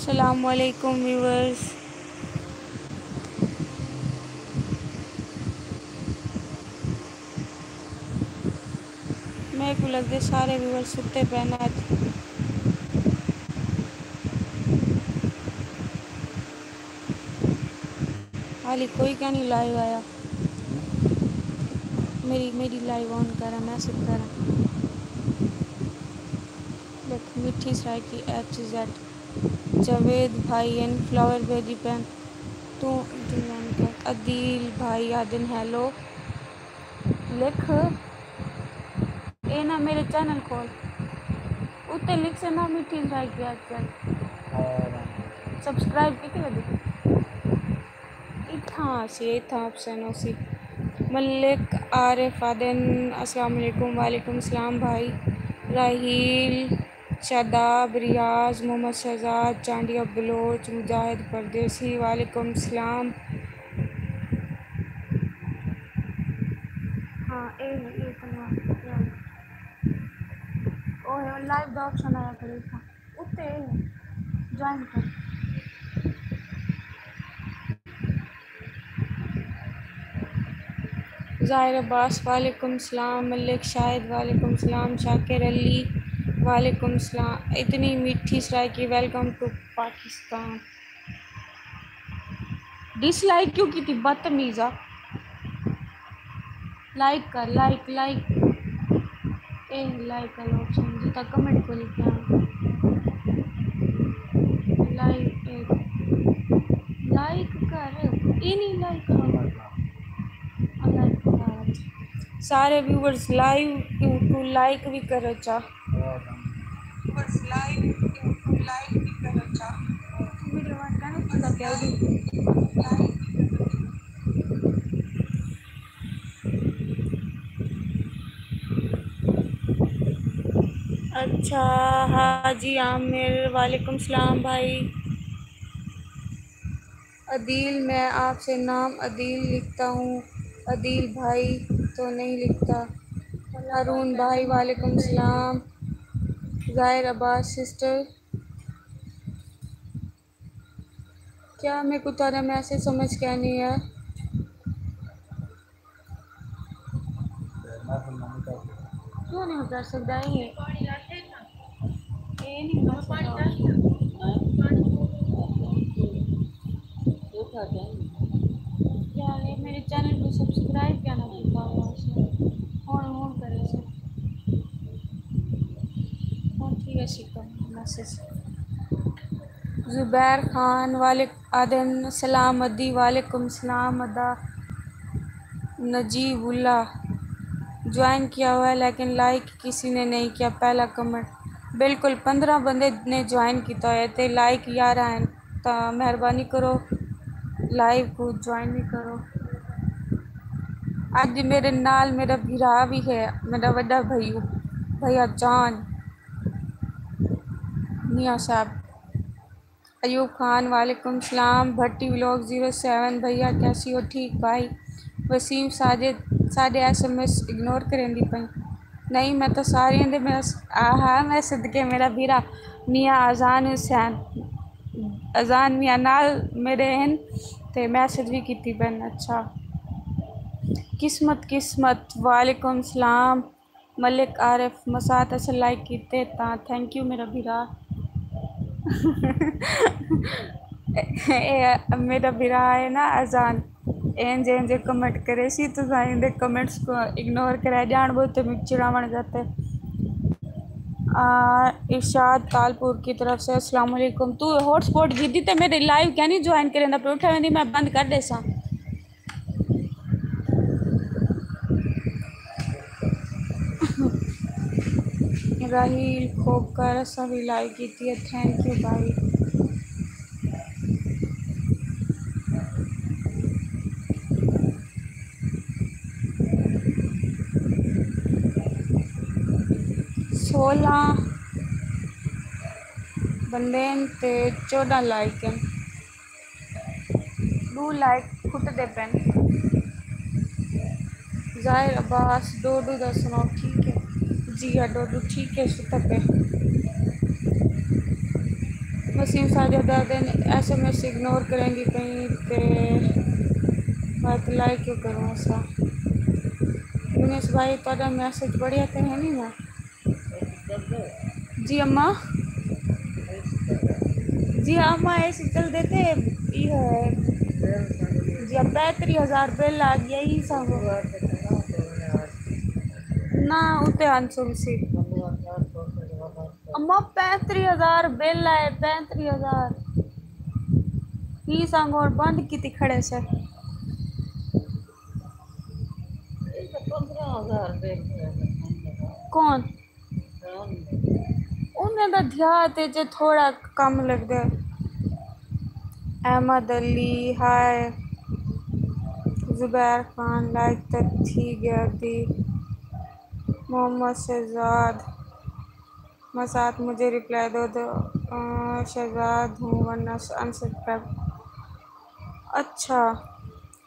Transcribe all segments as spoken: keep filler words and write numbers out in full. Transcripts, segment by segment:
السلام علیکم ویورز۔ میکوں لڳدے سارے ویور ستے پئن اڄ۔ حالی کوئی کائنی لائیو آیا۔ میری میری لائیو آن کراں، میسج کراں۔ ݙیکھ، مٹھی سرائیکی ایچ زیڈ، جاوید بھائی ہن، فلاور بھیجی پئن۔ توں جوائن کر۔ عدیل بھائی آہدن ہیلو۔ لکھ، اے نا میرے چینل کھول، اتے لکھ سے نا مٹھی سرائیکی ایچ زیڈ۔ سبسکرائب کیتی ودی؟ اتھاں اسی، اتھاں آپشن اسی۔ ملک عارف آہدن، السلام علیکم۔ وعلیکم السلام بھائی۔ راحیل، شاداب، ریاض، محمد شہزاد، چانڈیا بلوچ، مجاہد پردیسی، وعلیکم السلام۔ ہاں، اے، اے تمام۔ اوہ، لائیو دا آپشن آیا کھڑے اتھاں۔ اتے جوائن کر۔ ظاہر عباس، وعلیکم السلام۔ ملک شاہد، وعلیکم السلام۔ شاکر علی، وعلیکم السلام۔ اتنی میٹھی سرائیکی، ویلکم ٹو پاکستان۔ ڈس لائک کیوں کیتی، بدتمیز آ؟ لائک کر، لائک، لائک۔ اے لائک والا آپشن جتھاں کمنٹ کھولی پیا۔ لائک، اے، لائک کر، اے نہیں لائک کرو۔ لائک کر۔ سارے ویورز لائیو کوں لائک وی کرو چا۔ ویورز لائیو کوں لائک وی کرو چا۔ ویڈیو بند کرنا، پتہ کیا ہوگی؟ اچھا، حاجی عامر، وعلیکم السلام بھائی۔ عدیل، میں آپ سے نام عدیل لکھتا ہوں، عدیل بھائی تو نہیں لکھتا۔ ہارون بھائی، وعلیکم السلام۔ ظاہر عباس سسٹر، کیا میکوں تہاݙا میسج سمجھ کائنی ہے؟ کیوں نہیں کر سڳدا اے؟ اے نہیں کر سڳدا۔ کیا ہے، میرے چینل کو سبسکرائب کیوں نہ کیتا ہوا اسی؟ ہݨ، ہݨ کرے سے۔ ہݨ ٹھیک ہے، شکر میسج۔ زبیر خان، وعلیکم آہدن السلام ادی، وعلیکم السلام ادا۔ نجیب اللہ، جوائن کیا ہوا ہے لیکن لائک کسی نے نہیں کیا، پہلا کمنٹ۔ بالکل، پندرہ بندے نے جوائن کیتا ہویا تے لائک یارہ ہیں، تاں مہربانی کرو لائیو کو جوائن بھی کرو۔ اڄ میرے نال میرا بھرا بھی ہے، میرا وݙا بھائیو، بھیا جان میاں صاحب۔ ایوب خان، وعلیکم السلام۔ بھٹی ولاگ زیرو سیون، بھیا کیسی ہو؟ ٹھیک بھائی۔ وسیم ساجد، ساݙے ایس ایم ایس اگنور کریندی پئی؟ نہیں، میں تو سارے دے میں، آہا، میں صدقے میرا بھیرا میاں اذان حسین، اذان میاں نال میرے ہن تے میسج بھی کیتی پن۔ اچھا، قسمت، قسمت، وعلیکم السلام۔ ملک عارف، مسات اساں لائک کیتے تاں تھینک یو میرا بھرا۔ اے میرا بھرا ہے نا اذان، اینج اینج کمنٹ کرے سی، تساں ایندے کمنٹس کو اگنور کرے ڄاݨ ٻہو تے میکوں چڑاوݨ گھتے۔ آ، ارشاد تالپور کی طرف سے السلام علیکم۔ تو ہاٹ سپاٹ گھدی تے میرے لائیو کیا نہیں جوائن کریندا پیا؟ اٹھا ویندی، میں بند کر ݙیساں۔ راحیل کھوکھر، اساں وی لائک کیتی ہے، تھینک یو بھائی۔ سولہ بندے ہن تے چوݙاں لائک ہن۔ ݙو لائک کھٹدے پن۔ ظاہر عباس، ݙوݙو دا سݨاؤ، ٹھیک ہے؟ جی ہا، ݙوݙو ٹھیک ہے، ستا پئے۔ وسیم ساجد آہدن ایس ایم ایس اگنور کریندی پئی تے میں اپلائی کیوں کروں ایسا؟ یونس بھائی، تہاݙا میسج پڑھیا تے ہے نہیں میں۔ جی اماں، جی اماں، اے سی چل دیتے۔ یہ ہے جی، اب پینتری ہزار بل آ گیا ہی سب۔ نہ، اتے آنسر سی۔ اماں، پینتری ہزار بل آئے، پینتری ہزار۔ ہی سانگ اور بند کیتی کھڑے سے۔ کون؟ انہیں دا دیہات ہے جے تھوڑا کم لگدا ہے۔ احمد علی، ہائے۔ زبیر خان، لائک تے تھی گیا دی۔ محمد شہزاد، مسات مجھے رپلائی دو دو۔ آ، شہزاد ہوں ورنہ انسبسکرائب۔ اچھا،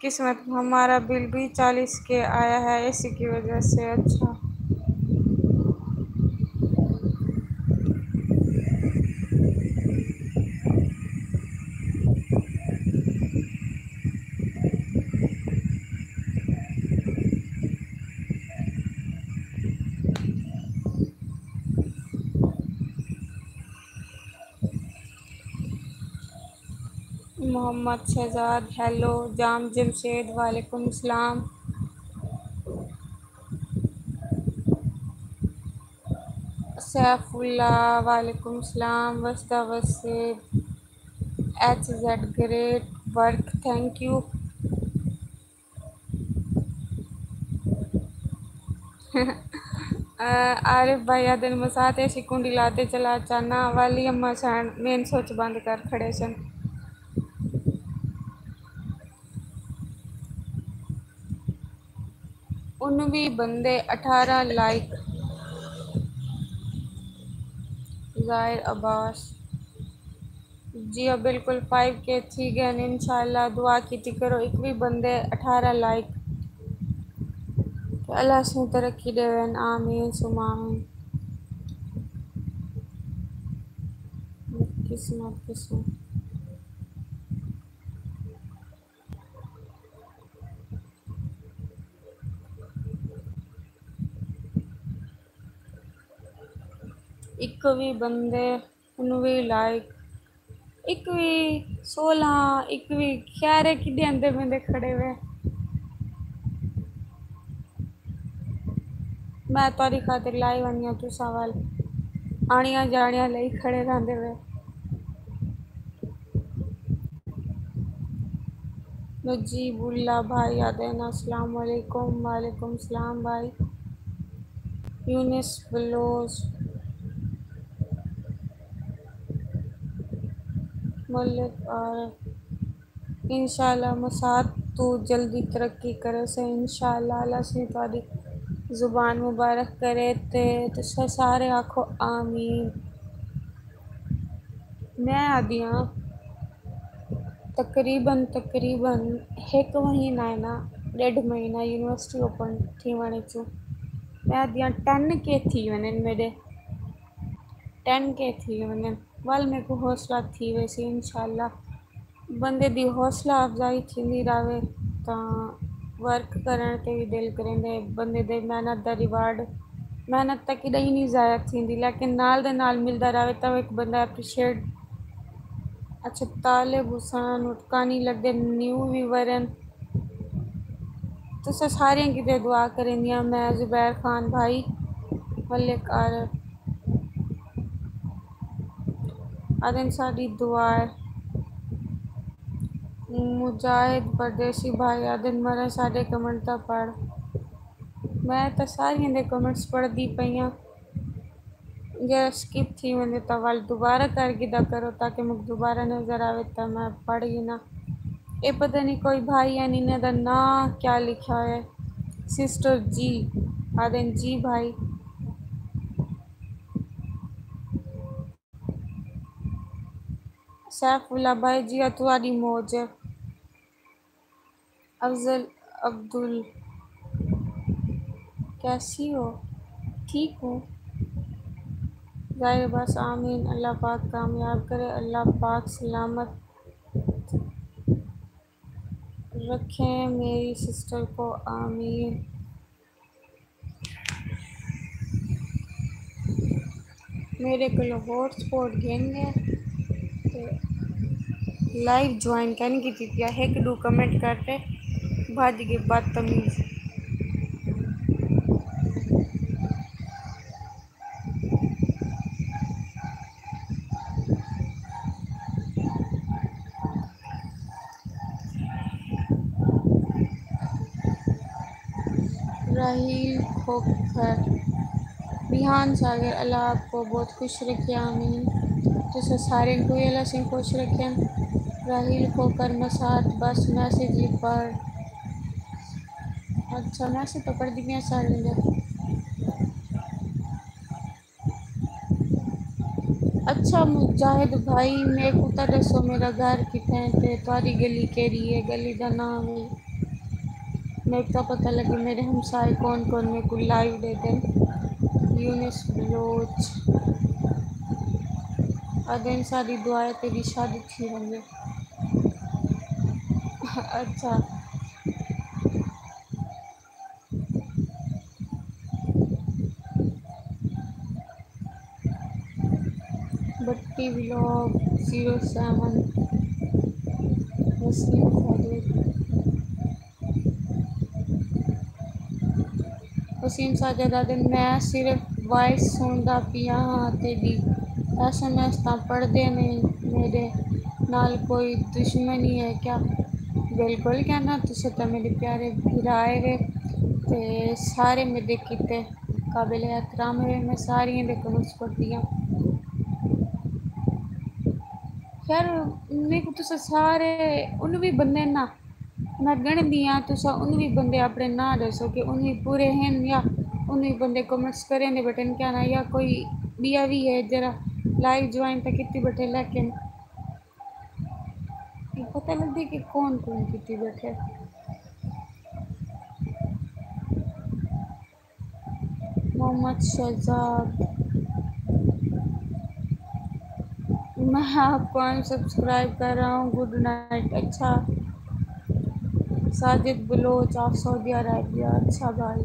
قسمت، ہمارا بل بھی چالیس کے آیا ہے، اسی کی وجہ سے۔ اچھا۔ محمد شہزاد، ہیلو۔ جام جمشید، وعلیکم السلام۔ سیف اللہ، وعلیکم السلام۔ وسدا وسے، H Z, great work, thank you. Arif بھائی آہدن مسات اے سی کنڈی لاتے چلا چانا والی اماں سان مین سوچ بند کر کھڑے سن۔ انوی بندے، اٹھارہ لائک۔ ظاہر عباس۔ جی ہاں، بالکل فائیو کے تھی ڳئن، انشاءاللہ دعا کیتی کرو، اکوی بندے اٹھارہ لائک، تے اللہ سوں ترقی ݙیون، آمین ثم آمین۔ قسمت، قسمت۔ اکوی بندے، انوی لائک، اکوی، سولہ، اکوی، خیر ہے، کݙے آندے ویندے کھڑے وے۔ میں تہاݙی خاطر لائی ونڄاں، تساں ول آݨیاں جاݨیاں لئی کھڑے رہندے وے۔ نجیب اللہ بھائی آہدن السلام علیکم۔ وعلیکم السلام بھائی۔ یونس بلوچ، ملک عارف، انشاءاللہ مسات توں جلدی ترقی کریسے انشاءاللہ، اللہ سئیں تہاݙی زبان مبارک کرے تے تساں سارے آکھو آمین۔ میں آہدیاں تقریباً، تقریباً ہک مہینہ ہے نا، ݙیڈھ مہینہ یونیورسٹی اوپن تھیوݨ اچوں، میں آہدیاں ٹین کے تھی ونڄن، میݙے ٹین کے تھی ونڄن، ول میکوں حوصلہ تھی ویسی انشاءاللہ۔ بندے دی حوصلہ افزائی تھیندی راہوے تاں ورک کرݨ تے وی دل کریندے۔ بندے دے محنت دا ریوارڈ، محنت تاں کݙاہیں نی ضائع تھیندی، لیکن نال دے نال ملدا راہوے تاں ہک بندہ اپریشیٹ۔ اچھا، طالب حسین اٹکانی لڳدے نیو ویور ہن۔ تساں ساریاں کیتے دعا کریندیاں۔ میں زبیر خان بھائی، ملک عارف آہدن ساݙی دعا ہے۔ مجاہد پردیسی بھائی آہدن مرے ساݙے کمنٹ تاں پڑھ۔ میں تاں ساریاں دے کمنٹس پڑھدی پئی ہاں۔ جیڑھا سکپ تھی ویندے تاں ول دوبارہ کر گھدا کرو تاکہ میکوں دوبارہ نظر آوے تاں میں پڑھ گھناں۔ اے پتہ نی کوئی بھائی ہن، انہاں دا ناں کیا لکھیا ہویا ہے؟ سسٹر جی آہدن۔ جی بھائی۔ سیف اللہ بھائی، جی ہاں، تہاݙی موج ہے۔ افضل عبدل، کیسی ہو؟ ٹھیک ہوں۔ ظاہر بس آمین۔ اللہ پاک کامیاب کرے، اللہ پاک سلامت رکھیں میری سسٹر کو، آمین۔ میرے کولوں ہاٹ سپاٹ گھن گئے تے لائیو جوائن کائنی کیتی پیا، ہک ݙو کمنٹ کر تے بھڄ ڳئے بدتمیز۔ راحیل کھوکھر۔ ریحان ساگر، اللہ آپ کو بہت خوش رکھے، آمین۔ تساں سارے کو اللہ سیں خوش رکھے۔ راحیل کھوکھر مسات، بس میسج ہی پڑھ۔ اچھا، میسج تو پڑھ دی میں سارے دے۔ اچھا مجاہد بھائی، میکوں تاں ݙسو میݙا گھر کتھے ہے تے تہاݙی گلی کیڑھی ہے؟ گلی دا ناں وی میکوں تاں پتہ لڳے، میݙے ہمسائے کون کون میکوں لائیو ݙیہدن۔ یونس بلوچ آہدن ساݙی دعا ہے تیݙی شادی تھی ونڄے۔ اچھا۔ بٹی vlog zero seven, Waseem Khalid. Waseem Sajid آہدن، میں صرف وائس سݨدا پیا ہاں تیݙی، ایس ایم ایس تاں پڑھدے نئیں، میݙے نال کوئی دشمنی ہے کیا؟ بالکل کائنا، تساں تاں میݙے پیارے بھرا ہیوے تے سارے میݙے کیتے قابل احترام ہیوے، میں ساریاں دے کولوں سکدی ہاں۔ خیر، میکوں تساں سارے انوی بندے نا، میں ڳݨدی ہاں، تساں انوی بندے اپݨے ناں ݙسو کہ انوی پورے ہن یا انوی بندے کمنٹس کریندے ٻیٹھن کیا نا، یا کوئی ٻیا وی ہے جیڑھا لائیو جوائن تاں کیتی ٻیٹھے لیکن پتہ لڳدے کہ کون کون کیتی ٻیٹھے۔ محمد شہزاد، میں آپ کو ان سبسکرائب کر رہا ہوں، گڈ نائٹ۔ اچھا، ساجد بلوچ آف سعودی عربیہ، اچھا بھائی۔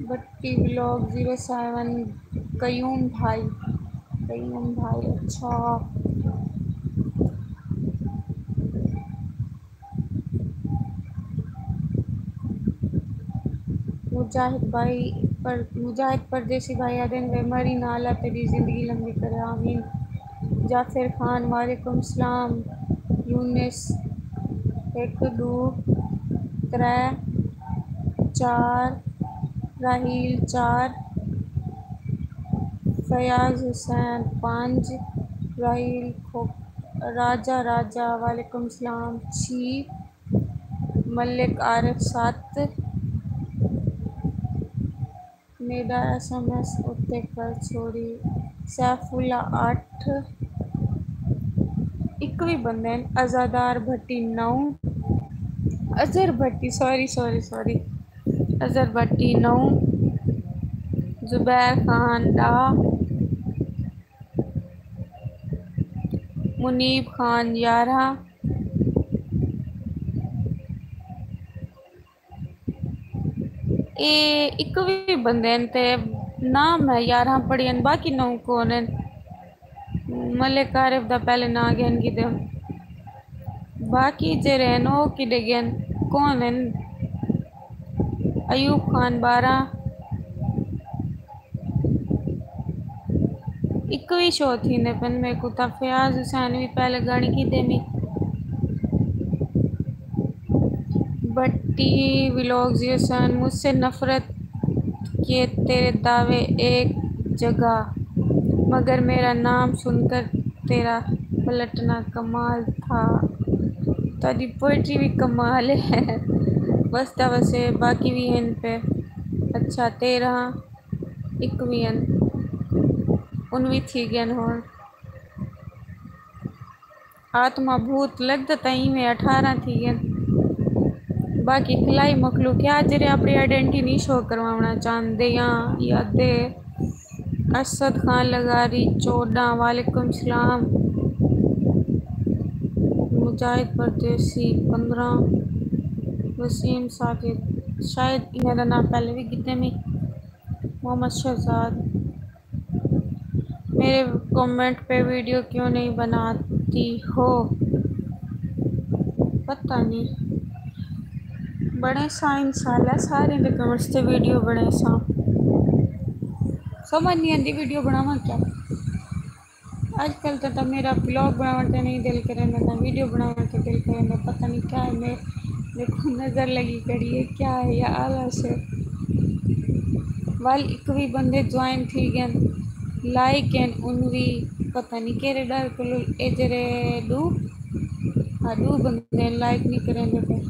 بٹی ولاگ زیرو سیون، قیوم بھائی، قیوم بھائی، اچھا۔ مجاہد بھائی پر، مجاہد پردیسی بھائی آہدن وے مری نالا تیݙی زندگی لمبی کرے، آمین۔ جعفر خان، وعلیکم السلام۔ یونس، ہک، ݙو، ترے، چار، راحیل، چار، فیاض حسین، پنج، راحیل کھو-، راجہ، راجہ، وعلیکم السلام، چھی، ملک عارف، ست، میݙا ایس ایم ایس اتے کر چھوڑی۔ سیف اللہ، اٹھ۔ اکوی بندے ہن۔ عزادار بھٹی، نو۔ اظہر بھٹی، سوری، سوری، سوری۔ اظہر بھٹی، نو۔ زبیر خان، ݙاہ۔ منیب خان، یارہاں۔ اے اکوی بندے ہن تے ناں میں یارہاں پڑھیے ہن، باقی نو کون ہن؟ ملک عارف دا پہلے ناں گھن گھدے ہن۔ باقی جیڑھے ہن او کݙے ڳئن؟ کون ہن؟ ایوب خان، بارہاں۔ اکوی شو تھیندے پن، میکوں تاں فیاض حسین وی پہلے ڳݨ گھدے می۔ بٹی ولاگ زیرو سیون، مجھ سے نفرت کیے تیرے دعوے ایک جگہ، مگر میرا نام سن کر تیرا پلٹنا کمال تھا۔ تہاݙی پوئٹری وی کمال ہے۔ وسدا وسے باقی وی ہن پئے۔ اچھا، تیرہاں، اکوی ہن، انوی تھی ڳئن ہن۔ آتما بھوت لڳدا تاں ایویں اٹھارہ تھی ڳئن۔ باقی خلائی مخلوق ہے جڑے اپنی آئیڈینٹی نہیں شو کرواونا چاہندے یا یا دے۔ اسد خان لغاری چوݙاں، وعلیکم السلام۔ مجاہد پردیسی پندرہ، وسیم ساجد، شاید انہاں دا نام پہلے بھی کیتے میں۔ محمد شہزاد، میرے کمنٹ پہ ویڈیو کیوں نہیں بناتی ہو؟ پتہ نہیں، بڑے ساں انشاءاللہ سارے دے کمنٹس تے ویڈیو بنے ساں۔ سمجھ نہیں آندی ویڈیو بناواں کیا۔ اج کل تاں تاں میرا ولاگ بناوݨ تے نہیں دل کریندا، نہ ویڈیو بناوݨ تے دل کریندا، پتہ نہیں کیا ہے، میں دیکھو نظر لگی کھڑی ہے، کیا ہے یا آلس ہے۔ ول ہک وی بندے جوائن تھی ڳئن، لائک ہن ان وی، پتہ نہیں کیڑھے ݙر کولوں اے جیڑھے ݙو، ہا ݙو بندے لائک نہیں کریندے پئے۔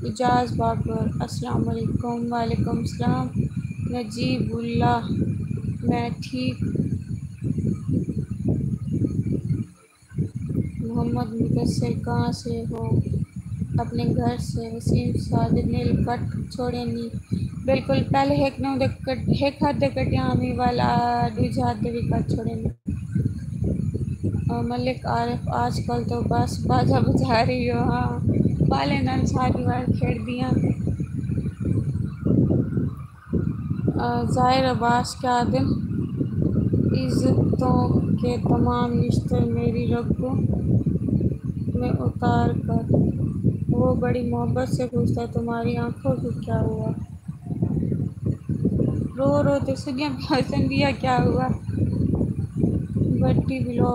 اعجاز بابر، السلام علیکم۔ وعلیکم السلام۔ نجیب اللہ، میں ٹھیک۔ محمد مدثر، کہاں سے ہو؟ اپنے گھر سے۔ وسیم ساجد، نیل کٹ چھوڑے نی۔ بالکل، پہلے ہک نہ دے کٹ، ہک ہتھ دے کٹیاں ہمی والا، ݙوجھے ہتھ دے وی کٹ چھوڑے نی۔ ملک عارف، آج کل تو بس باجا بجا رہی ہو۔ ہاں، بالیں نال ساری وار کھیݙدی ہاں۔ ظاہر عباس، کیا دن عزتوں کے تمام نشتر میری رگوں میں اتار کر، وہ بڑی محبت سے پوچھتا ہے، تمہاری آنکھوں کو کیا ہوا؟ رو رو تے سڄیاں پیا وسن دیا کیا ہوا؟ بٹی بلو،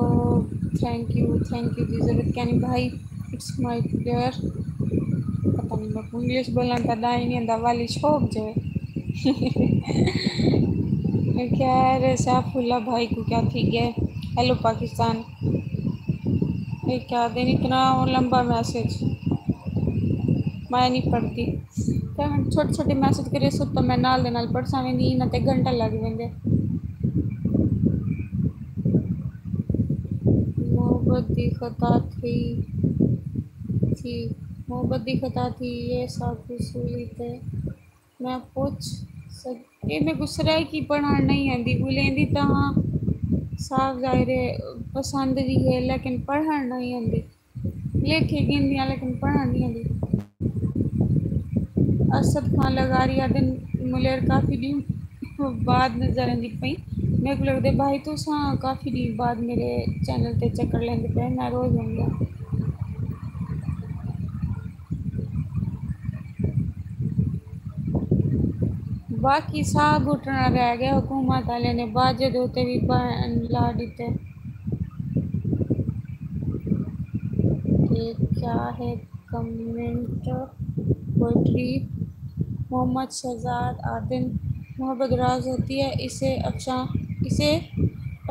تھینک یو، تھینک یو دی ضرورت کینی بھائی، اٹس مائی پلیئر۔ پتہ نہیں میکوں انگلش بولݨ دا ݙا ہی نہیں آندا، والی شوق جو ہے۔ خیر، سیف اللہ بھائی کو کیا تھی گئے؟ ہیلو پاکستان۔ اے کیا دن اتنا لمبا میسج، میں نہیں پڑھتی۔ کمنٹ چھوٹے چھوٹے میسج کرے سو تو میں نال دے نال پڑھساں ویندی، انہاں تے گھنٹہ لگ ویندے۔ محبت دی خطا تھی، تھی، محبت دی خطا تھی، یہ سب سولی تے۔ میں پچھ سڳ، اے میکوں سرائیکی پڑھݨ نہیں آندی، ٻولیندی تاں ہاں، صاف ظاہر ہے پسند وی ہے، لیکن پڑھݨ نہیں آندی۔ لکھ گھندی ہاں، لیکن پڑھݨ نہیں آندی۔ اسد خان لغاری آہدن، ملیر کافی ݙینھ بعد نظر آندی پئی۔ میکوں لڳدے بھائی تساں کافی ݙینھ بعد میرے چینل تے چکر لیندے پئے، میں روز ویندی ہاں۔ باقی ساہ گھٹنا رہ گیا، حکومت والے نے باجے دے اتے وی بین لا ݙتے۔ یہ کیا ہے؟ Comment poetry. محمد شہزاد آہدن، محبت راز ہوتی ہے، اسے افشاں، اسے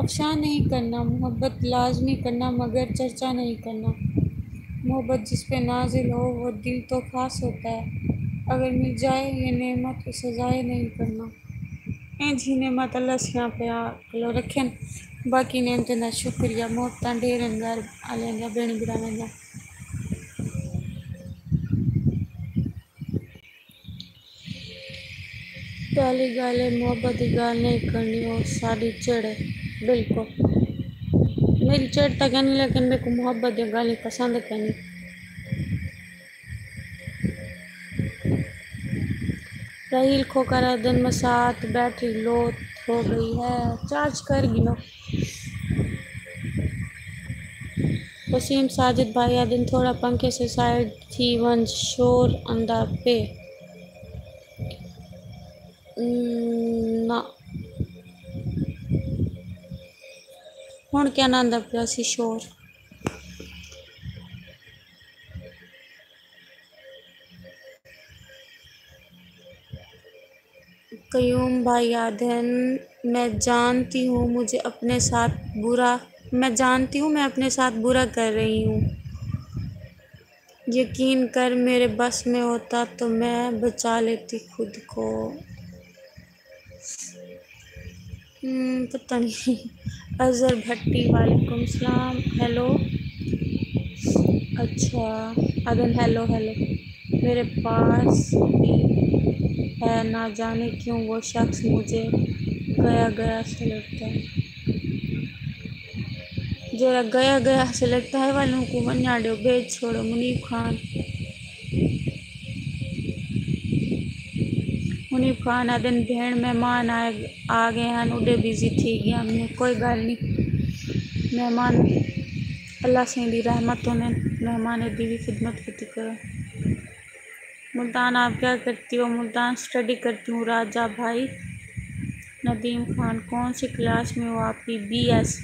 افشاں نہیں کرنا، محبت لازمی کرنا مگر چرچا نہیں کرنا۔ محبت جس پہ نازل ہو وہ دل تو خاص ہوتا ہے، اگر مل جائے یہ نعمت اسے ضائع نہیں کرنا۔ ایں جھی نعمت اللہ سیاں پیا کلو رکھن۔ باقی نعمتیں دا شکریہ، محبتاں ڈھیر ہن گھر آلیاں دیاں، بھیݨ بھراواں دیاں۔ پہلی ڳالھ ہے، محبت دی ڳالھ نہیں کرنی، او ساݙی چڑ ہے۔ بالکل، میری چڑ تاں کینی، لیکن میکوں محبت دیاں ڳالھیں پسند کینی۔ راحیل کھوکھر آہدن، مسات بیٹری لو ہو گئی ہے، چارج کر گھنو۔ وسیم ساجد بھائی آہدن، تھوڑا پنکھے سے سائیڈ تھی ونڄ، شور آندا پئے۔ نہ، ہݨ کیا نہ آندا پیا سی شور۔ قیوم بھائی آہدن، میں جانتی ہوں مجھے اپنے ساتھ برا، میں جانتی ہوں میں اپنے ساتھ برا کر رہی ہوں، یقین کر میرے بس میں ہوتا تو میں بچا لیتی خود کو۔ ہم، پتہ نہیں۔ اظہر بھٹی، وعلیکم السلام۔ ہیلو۔ اچھا، آہدن ہیلو، ہیلو۔ میرے پاس بھی ہے، نہ جانے کیوں وہ شخص مجھے گیا گیا سا لگتا ہے۔ جیڑھا گیا گیا سا لگتا ہے والوں کوں ونڄݨ ݙیو، بھیڄ چھوڑو۔ منیب خان، منیب خان آہدن، بھیݨ مہمان آئے، آ ڳئے ہن، اݙے بزی تھی ڳیا ہم۔ کوئی ڳالھ نی، مہمان اللہ سئیں دی رحمت ہوندن، مہمان دی وی خدمت کیتی کرو۔ ملتان، آپ کیا کرتی ہو؟ ملتان، اسٹڈی کرتی ہوں راجہ بھائی۔ ندیم خان، کون سی کلاس میں ہو آپ کی؟ B S.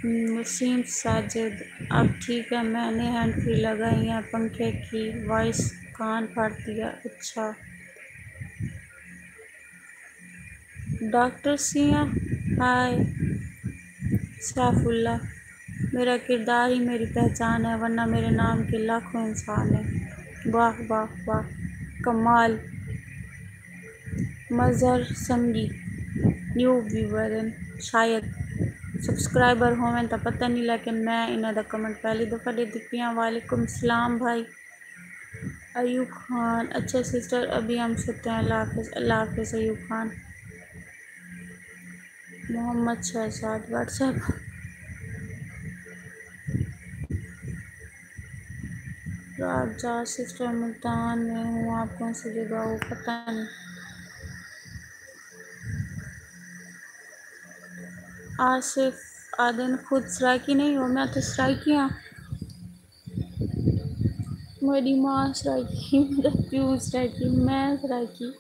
وسیم ساجد، اب ٹھیک ہے، میں نے ہینڈ فری لگائی ہے، پنکھے کی وائس کان پھاڑتی ہے۔ اچھا۔ ڈاکٹر سیاں، ہائے۔ سیف اللہ، میرا کردار ہی میری پہچان ہے، ورنہ میرے نام کے لاکھوں انسان ہیں۔ واہ واہ واہ، کمال۔ مظہر سنگی، نیو ویور ہن، شاید سبسکرائبر ہوون تاں پتہ نہیں، لیکن میں انہاں دا کمنٹ پہلی دفعہ ݙیہدی پئی ہاں۔ وعلیکم السلام بھائی۔ ایوب خان، اچھا سسٹر، ابھی ہم سوتے ہیں، اللہ حافظ۔ اللہ حافظ Ayub Khan. Muhammad Shahzad, WhatsApp. Raja, sister Multan میں ہوں، آپ کون سی جگہ ہو؟ پتہ نہیں۔ آصف آہدن، خود سرائیکی نہیں ہو؟ میں تو سرائیکی ہاں۔ میݙی ماں سرائیکی، میݙا پیو سرائیکی، میں سرائیکی۔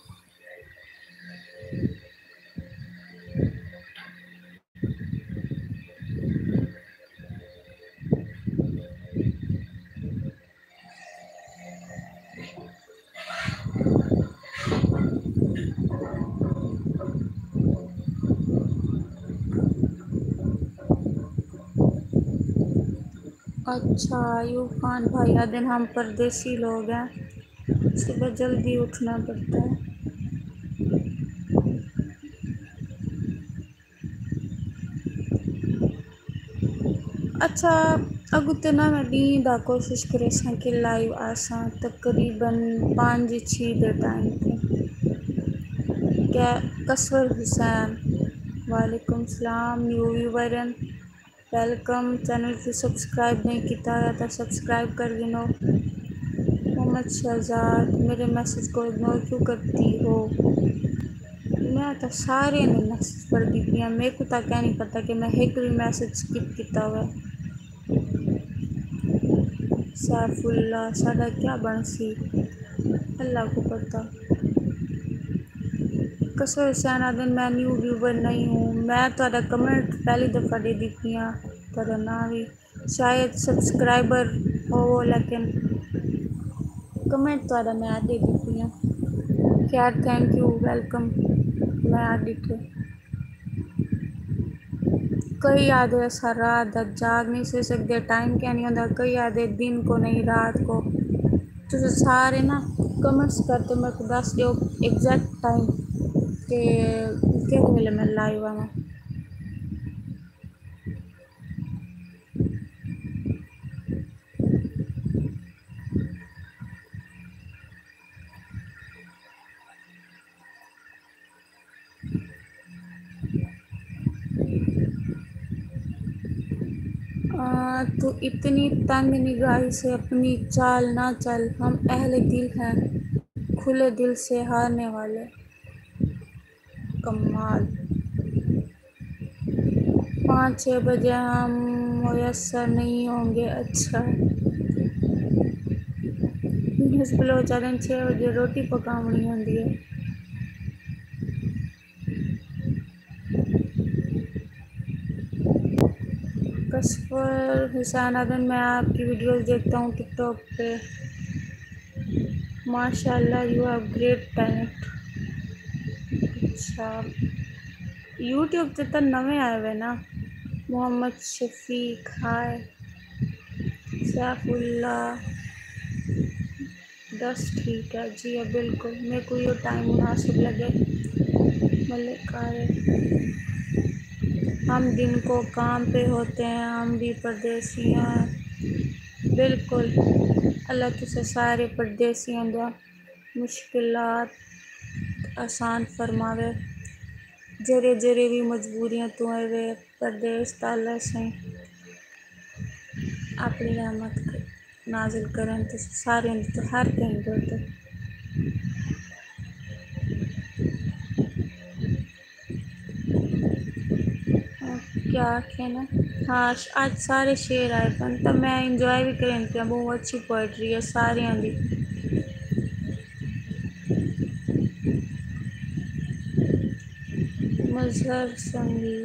اچھا، ایوب خان بھائی آہدن، ہم پردیسی لوگ ہیں، صبح جلدی اٹھنا پڑتا ہے۔ اچھا، اڳوں تے نہ میں ݙینہہ دا کوشش کریساں کہ لائیو آساں، تقریباً پنج چھی دے ٹائم تے۔ کیا، کسور حسین، وعلیکم السلام، نیو ویور ہن، ویلکم۔ چینل کوں سبسکرائب نہیں کیتا ہویا تاں سبسکرائب کر گھنو۔ محمد شہزاد، میرے میسج کو اگنور کیوں کرتی ہو؟ میں تاں سارے نے میسج پڑھدی پئی ہاں، میکوں تاں کائنی پتہ کہ میں ہک وی میسج سکپ کیتا ہوئے۔ سیف اللہ، ساݙا کیا بݨسی، اللہ کوں پتہ۔ کسور حسین آہدن، میں نیو ویور نہیں ہوں، میں تہاݙا کمنٹ پہلی دفعہ ݙیہدی پئی ہاں، تہاݙا ناں وی۔ شاید سبسکرائبر ہووو، لیکن کمنٹ تہاݙا میں آ ݙیہدی پئی ہاں۔ خیر، تھینک یو، ویلکم۔ میں آ ݙٹھے۔ کئی آہدے اساں رات دا جاگ نہیں سہی سڳدے، ٹائم کیا نہیں ہوندا، کئی آہدے دن کو نہیں رات کو۔ تساں سارے نا کمنٹس کر تے میکوں ݙس ݙیو ایگزیکٹ ٹائم کہ کیڑھے ویلے میں لائیو آواں۔ آ، تو اتنی تنگ نگاہی سے اپنی چال نہ چل، ہم اہل دل ہیں، کھلے دل سے ہارنے والے۔ کمال۔ پانچ چھ بجے ہم میسر نہیں ہوں گے۔ اچھا، یونس بلوچ آہدن چھ بجے روٹی پکاوݨی ہوندی ہے۔ کسور حسین آہدن، میں آپ کی ویڈیوز دیکھتا ہوں ٹک ٹاک پہ۔ ماشاء اللہ، یو ہیو گریٹ ٹیلنٹ۔ اچھا، یوٹیوب تے تاں نویں آئے ہوئے نا۔ محمد شفیق، ہائے۔ سیف اللہ، بس ٹھیک ہے جی، بالکل میکوں ایہو ٹائم مناسب لڳے۔ ملک آئے، ہم دن کو کام پہ ہوتے ہیں، ہم بھی پردیسی ہیں۔ بالکل۔ اللہ تساں سارے پردیسیاں دا مشکلات آسان فرماوے۔ جیڑھے جیڑھے وی مجبوریاں توں آئے وے پردیس، تاں اللہ سائیں اپݨی رحمت نازل کرن تے سارے دے تے ہر کہیں دے تے۔ کیا آکھے نا؟ ہاں، اج سارے شعر آئے پن، تاں میں انجوائے وی کرین پیاں۔ بہوں اچھی پوئٹری ہے ساریاں دی۔ مظہر سنگی،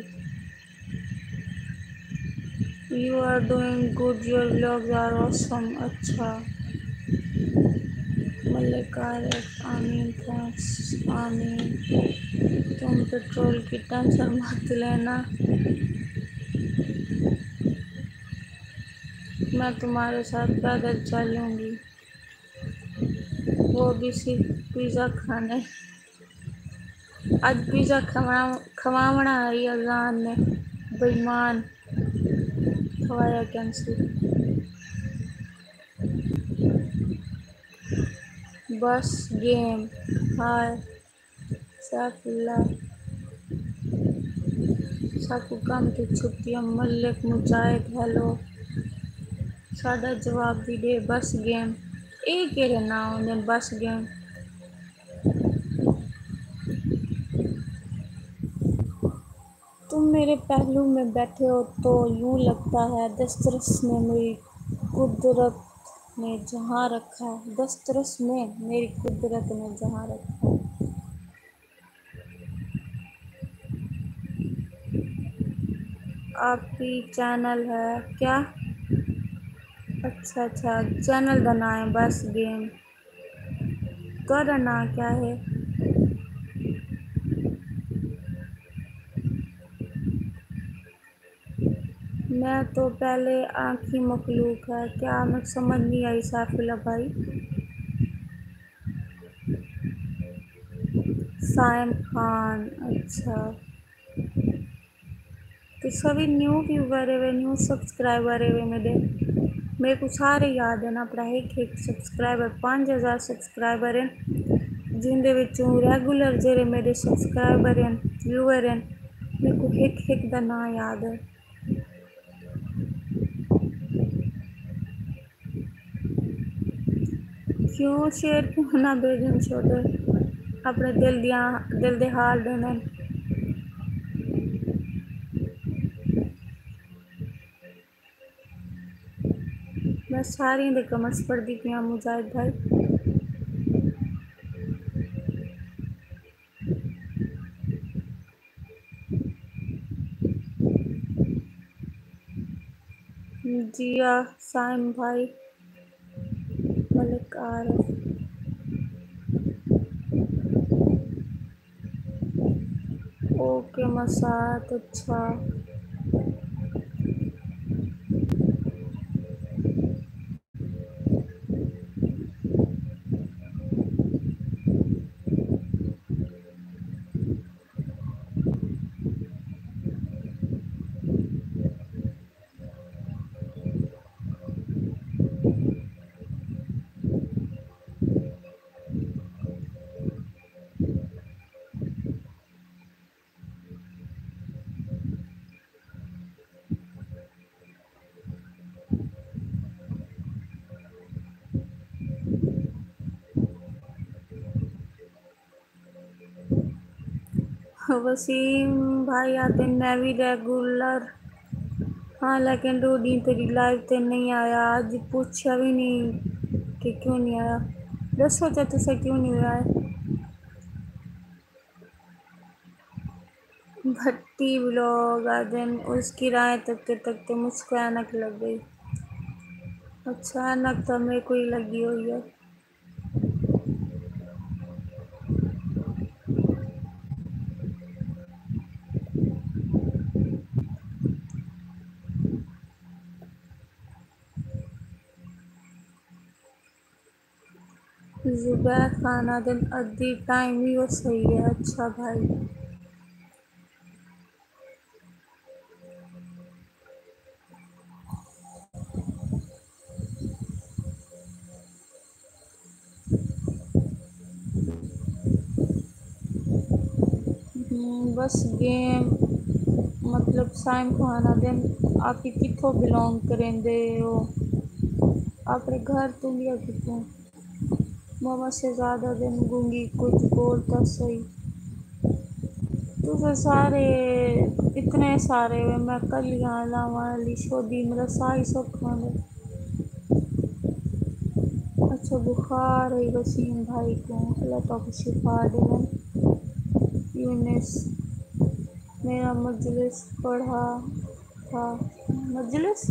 you are doing good, your vlogs are awesome. اچھا، ملک عارف، آمین، تھینکس، آمین۔ تم پٹرول کی ٹینشن مت لینا، میں تمہارے ساتھ پیدل چلوں گی۔ وہ بھی صرف پیزا کھانے۔ اج پیزا کھوا-، کھواوݨا ہئی اذان نے، بےمان، کھوایا کینسی۔ بس گیم، ہائے سیف اللہ، ساکوں کم توں چھٹی۔ ملک مجاہد، ہیلو، ساݙا جواب وی ݙے، بس گیم۔ اے کیڑھے ناں ہوندن، بس گیم؟ تم میرے پہلو میں بیٹھے ہو تو یوں لگتا ہے دسترس میں میری قدرت نے جہاں رکھا ہے، دسترس میں میری قدرت نے جہاں رکھا ہے۔ آپ کی چینل ہے کیا؟ اچھا اچھا، چینل دا ناں ہے بس گیم۔ تہاݙا ناں کیا ہے؟ میں تو پہلے آنکھی مخلوق ہے، کیا؟ میں سمجھ نہیں آئی سیف اللہ بھائی۔ صائم خان، اچھا۔ تساں وی نیو ویور ہیوے، نیو سبسکرائبر ہیوے میݙے۔ میکوں سارے یاد ہن، اپݨا ہک ہک سبسکرائبر، پنج ہزار سبسکرائبر ہن، جیندے وچوں ریگولر جیڑھے میݙے سبسکرائبر ہن، ویور ہن، میکوں ہک ہک دا ناں یاد ہے۔ کیوں شعر کیوں نہ بھیجن چھوٹے؟ اپݨے دل دیاں، دل دے حال ݙیندن۔ میں ساریں دے کمنٹس پڑھدی پیاں مجاہد بھائی۔ جی آ، صائم بھائی، ملک عارف۔ اوکے مسات، اچھا۔ وسیم بھائی آہدن میں وی ریگولر ہاں، لیکن ݙو ݙینھ تیݙی لائیو تے نئیں آیا، اڄ پچھیا وی نئیں کہ کیوں نئیں آیا۔ ݙسو تے تساں کیوں نئیں آئے؟ بھٹی ولاگ آہدن، اس کی رائے تکتے تکتے مجھ کو عینک لگ گئی۔ اچھا، عینک تاں میکوں ہی لڳی ہوئی ہے۔ زبیر خان آہدن، ادھی ٹائم ہی او صحیح ہے۔ اچھا بھائی۔ بس گیم، مطلب سائم خان آدھن، آپ ہی کتھوں بلونگ کریندے ہو؟ اپنے گھر توں یا کتھوں؟ محمد شہزاد آدھن، گونگی کچھ بول تاں سہی۔ تساں سارے، اتنے سارے ہوئے، میں کلیاں لاواں والی شودی، میرا ساہ ہی سکھ آندے۔ اچھا، بخار ہے وسیم بھائی کو، اللہ پاک شفا ڈیون۔ یونس، میرا مجلس پڑھا تھا۔ مجلس؟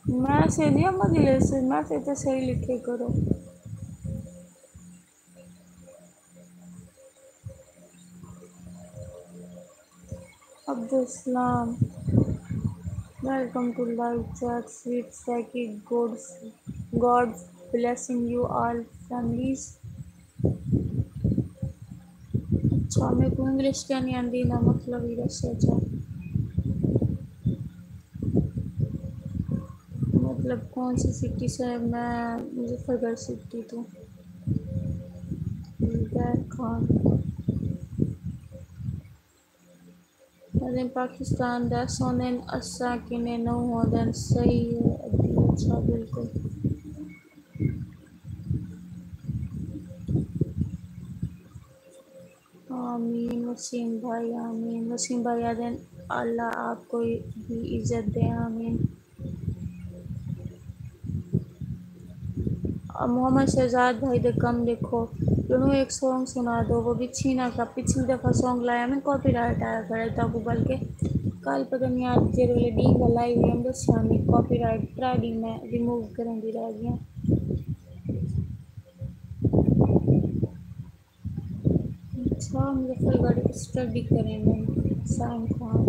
میسج یا مجلس؟ میسج تو صحیح لکھے کرو۔ Abdul Salam, welcome to live chat, sweet Saki, God's, God's blessing you all families. اچھا، میرے کو انگلش کیا نہیں آندی، نہ مطلب ہی رشیا چا۔ مطلب کون سی سٹی سے؟ میں مظفر گڑھ سٹی تو۔ زبیر خان۔ ودن پاکستان دا سوندن اساں کنے نو ہوندن، صحیح ہے ابھی، اچھا، بالکل۔ آمین وسیم بھائی، آمین۔ وسیم بھائی آدھن، اللہ آپ کو بھی عزت دے، آمین۔ محمد شہزاد بھائی دے کم ݙیکھو، ڄݨوں ایک سانگ سنا دو، وہ بھی چھینا کا۔ پچھلی دفعہ سانگ لایا میں، کاپی رائٹ آیا کھڑا تاکوں، بلکہ کل پتہ نہیں آج جیڑھے ویلے ݙینہہ دا لائی ہوئی ہم، ݙسیا میں، کاپی رائٹ ترے ݙینہہ میں ریموو کرݨ دی رہ ڳئی ہاں۔ اچھا، مظفر گڑھ اسٹڈی کریندن سائم خان۔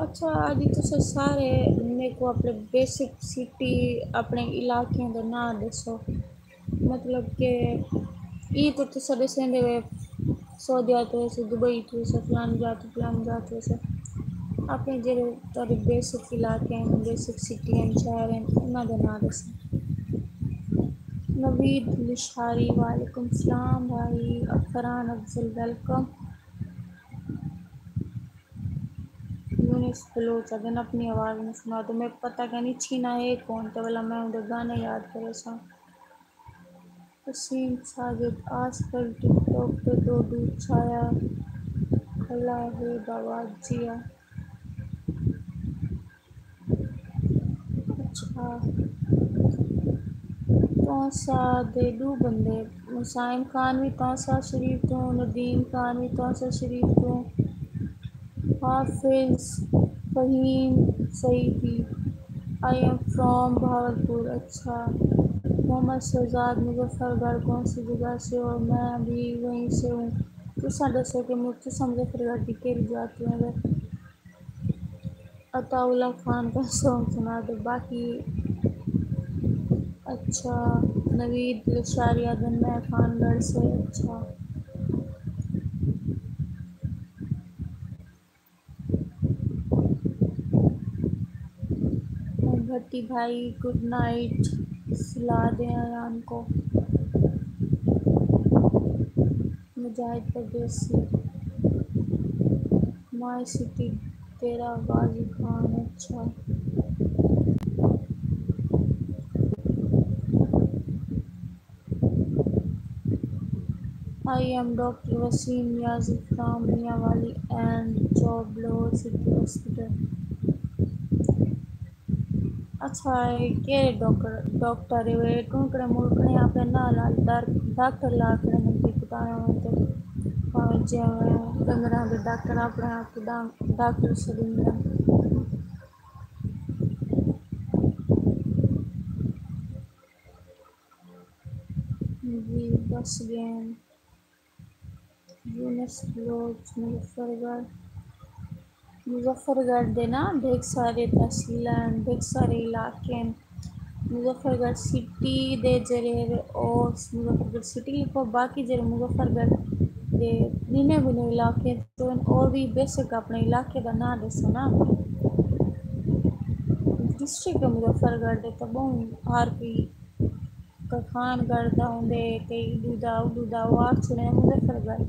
اچھا، اڄ تساں سارے میکوں اپݨے بیسک سٹی، اپݨے علاقیں دے ناں ݙسو۔ مطلب کہ ایں تے تساں ݙسیندے وے، سعودیہ تے ویسے، دبئی تے ویسے، فلانی جاہ تے، فلانی جاہ تے ویسے، اپݨے جیڑھے تہاݙے بیسک علاقے ہن، بیسک سٹی ہن، شہر ہن، انہاں دے ناں ݙسو۔ نوید لشاری، وعلیکم السلام بھائی۔ افران افضل، ویلکم۔ یونس بلوچ آدھن، اپݨی آواز میں سنا دو۔ میکوں پتہ کائنی چھینا ہے کون، تے ولا میں اوندے گانے یاد کریساں۔ وسیم ساجد، آج کل ٹک ٹاک تے ڈوڈو چھایا کھلا ہے، باواجیا۔ اچھا، تونسہ دے ݙو بندے، سائم خان وی تونسہ شریف توں، ندیم خان وی تونسہ شریف توں، حافظ Faheem Saeedi, I am from Bahawalpur. اچھا، محمد شہزاد، مظفر گڑھ کون سی جگہ سے ہو؟ میں بھی وہیں سے ہوں۔ تساں ݙسو کہ مو-، تساں مظفر گڑھ دی کیڑھی جاہ توں ہو؟ عطاء اللہ خان کا سانگ سنا دو باقی۔ اچھا، نوید لشاری آدھن، میں خان گڑھ سے۔ اچھا، بھٹی بھائی، گڈ نائٹ، سلا دیں ایان کو۔ Mujahid Pardesi, my city Dera Ghazi Khan. اچھا، I am doctor Waseem Niazi from Mianwali and job Lahore city hospital. اچھا، اے کیڑھے ڈاکٹر، ڈاکٹر ہے؟ اے کوں کڑے ملک نے اپݨے نال نال در-، ڈاکٹر لا کھڑے نے، کی پتہ ہووے تے بھاویں جیویں ڈنگراں دے ڈاکٹر اپݨے آپ کوں ڈا-، ڈاکٹر سݙیندن۔ جی، بس ڳئے۔ یونس بلوچ، مظفر گڑھ۔ مظفر گڑھ دے نا ڈھیک سارے تحصیلاں ہن، ڈھیک سارے علاقے ہن۔ مظفر گڑھ سٹی دے جیڑھے، او مظفر گڑھ سٹی لکھو، باقی جیڑھے مظفر گڑھ دے ݙینے بنے علاقے تو ہن، او وی بیسک اپݨے علاقے دا ناں ݙسو نا۔ ڈسٹرکٹ مظفر گڑھ دے تاں ٻہوں ہر کوئی کخان گڑھ دا ہوندے، کئی اڈو دا، اڈو دا، او آکھ چھوڑے مظفر گڑھ۔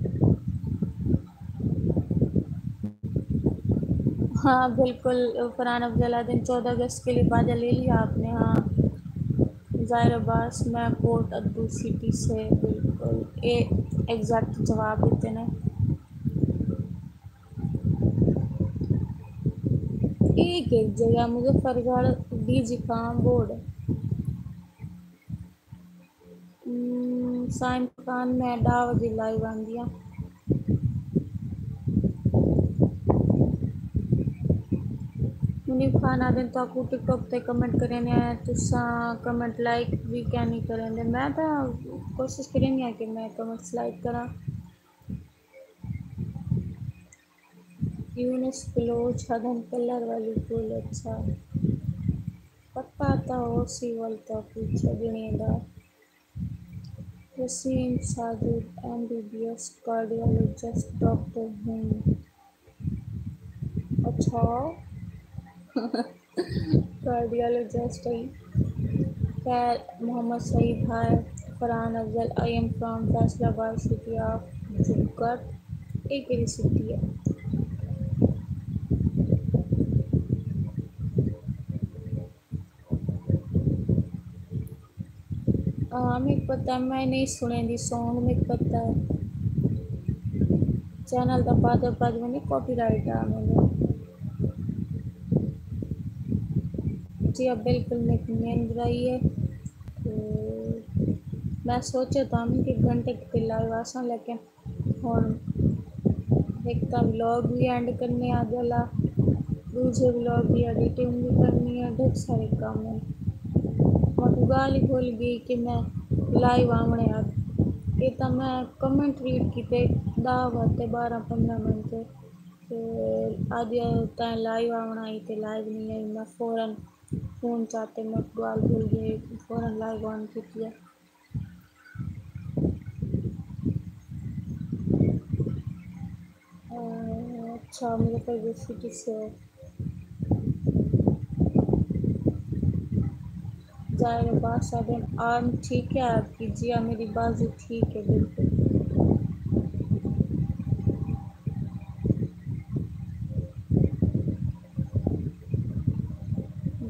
ہاں بالکل، فرحان افضل آہدن چودہ اگست کے لیے باجا لے لیا آپ نے۔ ہاں، ظاہر عباس، میں کوٹ ادو سٹی سے۔ بالکل، اے ایگزیکٹ جواب ݙتے نے۔ اے کیڑھی جگہ؟ مظفر گڑھ، ڈی جی خان روڈ۔ ہم، سائیں خان، میں ݙاہ وڄے لائیو آندی ہاں۔ منیب خان آہدن تہاکوں ٹک ٹاک تے کمنٹ کریندے ہیں، تساں کمنٹ لائک وی کیوں نہیں کریندے؟ میں تاں کوشش کریندی ہاں کہ میں کمنٹس لائک کراں۔ یونس بلوچ آہدن کلر والی پھول، اچھا۔ پتہ تاں ہوسی ول تاں کوئی چھڄݨے دا۔ Waseem Sajid, M B B S cardiologist, doctor ہوں۔ اچھا۔ کارڈیالوجسٹ ہئی۔ خیر محمد سعید، ہائے فرحان افضل، I am from Faisalabad city of Jughat۔ اے کیڑھی سٹی ہے؟ ہاں، میکوں پتہ ہے، میں نہیں سݨیندی سانگ، میکوں پتہ ہے۔ چینل دا پادے پادے میں کاپی رائٹ آ ویندے۔ جی، اب بالکل میکوں نیند آئی ہے۔ تے میں سوچے تاں کہ گھنٹے کتے لائیو آساں، لیکن ہݨ ہک تاں ولاگ وی اینڈ کرݨے آ ڳئے، ݙوجھے ولاگ دی ایڈیٹنگ وی کرݨی ہے، ڈھیر سارے کم ہن۔ میں ڳالھ ہی بھل ڳئی کہ میں لائیو آوݨے آ۔ اے تاں میں کمنٹ ریڈ کیتے ݙاہ وڄے تے ٻارہاں پندرہ منٹ تے، تے اڄ تاں لائیو آوݨا ہئی تے لائیو نہیں آئی۔ میں فوراً فون چاتے، میں ڳالھ بھل ڳئی، فوراً لائیو آن کیتی ہے۔ اچھا، مظفر گڑھ سٹی سے ہو؟ ظاہر عباس آہدن، آرم ٹھیک ہے آپ کی؟ جی ہاں، میری بازو ٹھیک ہے بالکل۔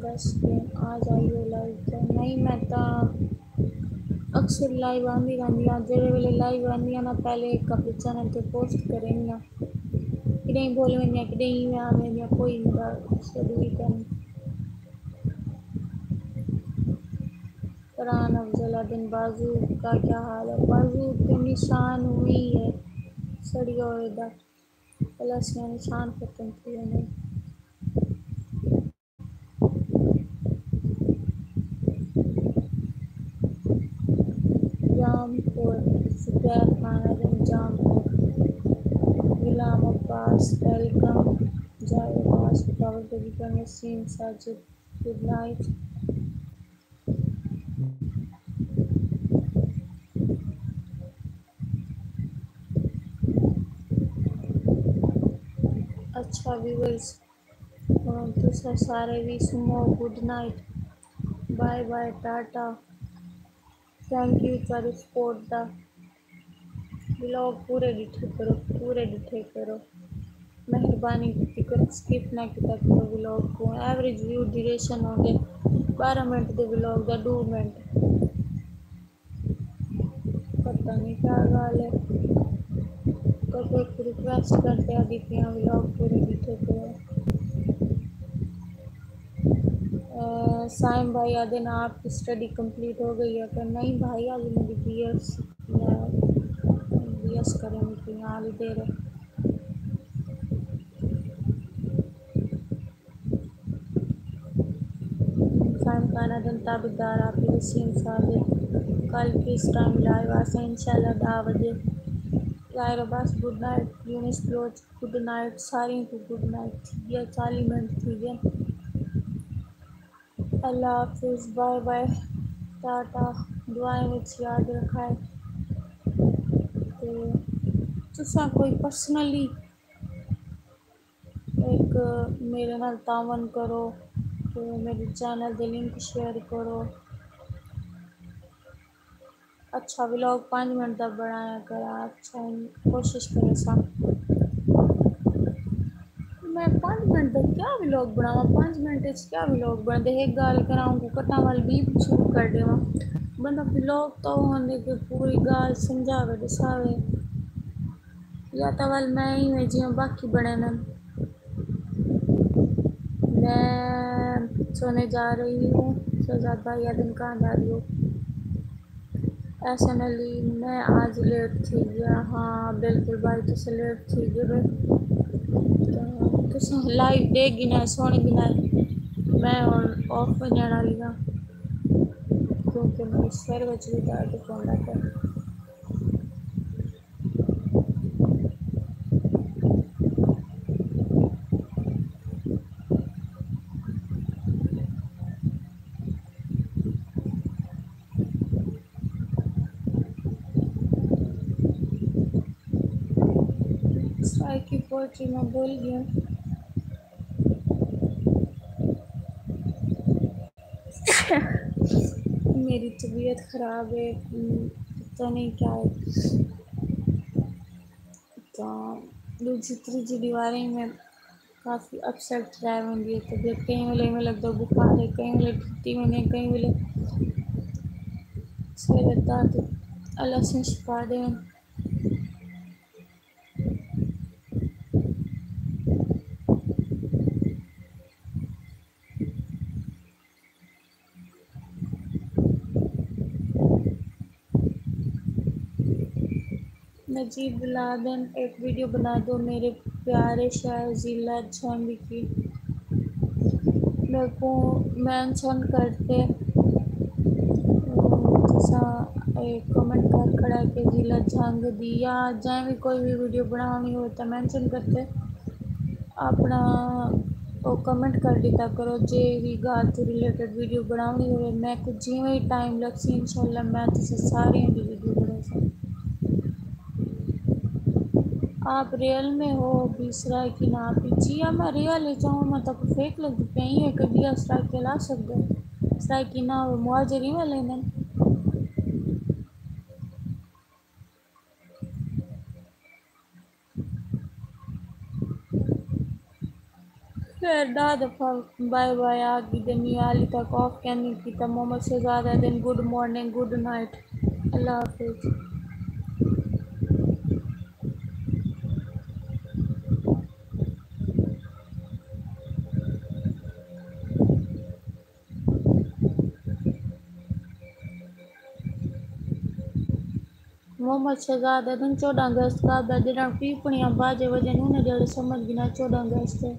بس دن آ جائیے لائیو تے۔ نہیں، میں تاں اکثر لائیو آندی رہندی ہاں۔ جیڑھے ویلے لائیو آندی ہاں نا، پہلے ہک اپݨے چینل تے پوسٹ کریندی ہاں۔ کݙہیں بھل ویندی ہاں، کݙہیں ایویں آ ویندی ہاں، کوئی میݙا شیڈول کائنی۔ فرحان افضل آہدن، بازو کا کیا حال ہے؟ بازو تے نشان اوویں ہی ہے، سڑیا ہوئے دا۔ پلس یا نشان ختم تھی ویندے۔ جام پور، زبیر خان آہدن Jampur. Ghulam Abbas, welcome. Zahir Abbas, power telecom, Waseem Sajid, good night. اچھا ویورز، تساں سارے وی سمو، good night, bye bye, tata. Thank you تہاݙی سپورٹ دا۔ ولاگ پورے ݙٹھے کرو، پورے ݙٹھے کرو، مہربانی کیتی کرو، سکپ نہ کیتا کرو ولاگ کوں۔ ایوریج ویو ڈیوریشن ہوندے ٻارہاں منٹ دے ولاگ دا، ݙو منٹ۔ پتہ نہیں کیا ڳالھ ہے۔ کوئی کوئی ریکویسٹ کرݨے آندی پیاں، ولاگ پورے ݙٹھے کرو۔ اے، سائم بھائی آہدن آپ کی اسٹڈی کمپلیٹ ہو گئی ہے کہ نہیں؟ بھائی، ابھی میری بی ایس، میں بی ایس کرݨی پئی ہاں حالی دیر۔ سائم خان آہدن تابعدار آپ کے، وسیم ساجد۔ کل کس ٹائم لائیو آساں؟ انشاءاللہ ݙاہ وڄے۔ ظاہر عباس، گڈ نائٹ۔ یونس بلوچ، گڈ نائٹ، ساریں کوں گڈ نائٹ تھی ڳیا، چالیہہ منٹ تھی ڳئے۔ اللہ حافظ، بائے بائے، ٹاٹا، دعائیں وچ یاد رکھائے۔ تے تساں کوئی پرسنلی ہک میݙے نال تعاون کرو، تے میݙے چینل دے لنک شیئر کرو۔ اچھا ولاگ پنج منٹ دا بݨایا کراں۔ اچھا، کوشش کریساں۔ میں پنج منٹ دا کیا ولاگ بݨاواں؟ پنج منٹ اچ کیا ولاگ بݨدے؟ ہک ڳالھ کراں، اونکوں کٹاں ول ٻئی شروع کر ݙیواں۔ بندہ ولاگ تاں او ہوندے کہ پوری ڳالھ سمجھاوے، ݙساوے۔ یا تاں ول میں ایویں جیویں باقی بݨیندن۔ میں سونے جا رہی ہوں، شہزاد بھائی، یا دن کہاں جا رہی ہو؟ احسن علی، میں آج لیٹ تھی گیا۔ ہاں، بالکل بھائی، تساں لیٹ تھی گئے۔ تساں لائیو ݙیکھ گھنائے، سݨ گھنائے۔ میں ہݨ آف ونڄݨ والی ہاں، کیونکہ میݙے سر وچ وی درد پوندا پیا۔ سرائیکی پوئٹری میں بھول گئی ہوں۔ میری طبیعت خراب ہے، پتہ نہیں کیا ہے۔ تاں ݙوجھی تریجھی ݙیواریں میں کافی اپسیٹ رہ ویندی ہے طبیعت۔ کہیں ویلے ایویں لڳدا بخار ہے، کہیں ویلے ٹھیک تھی ویندی ہے، کہیں ویلے سر درد۔ اللہ سئیں شفا ݙیون۔ نجیب بلادن، ایک ویڈیو بنا دو میرے پیارے شہر ضلع جھنگ کی۔ میکوں مینشن کرتے، تساں کمنٹ کر کھڑا کہ ضلع جھنگ دی، یا جیں وی کوئی وی ویڈیو بݨاوݨی ہووے تاں مینشن کرتے۔ اپݨا او کمنٹ کر ݙتا کرو، جیڑھی ڳالھ توں ریلیٹڈ ویڈیو بݨاوݨی ہووے۔ میکوں جیویں ہی ٹائم لڳسی، انشاءاللہ میں تساں ساریاں دی ویڈیو بݨیساں۔ آپ ریئل میں ہو؟ بھی سرائیکی نہ آپی؟ جی ہاں، میں ریئل اچ ہوں، میں تاکوں فیک لڳدی پئی ہوں، کہ ٻیا سرائیکی لا سڳدے؟ سرائیکی نہ ہووے، مہاجر ایویں لیندن۔ خیر، ݙاہ دفعہ بائے بائے آکھ گھدے، میاں علی تاں کاف کینی کیتا۔ محمد شہزاد آہدن، گڈ مارننگ، گڈ نائٹ، اللہ حافظ۔ محمد شہزاد آہدن، چوݙاں اگست کعبہ ݙیݨ، پیپݨیاں باجے وڄن، انہیں ݙیہاڑے سمجھ گھنائے چوݙاں اگست ہے۔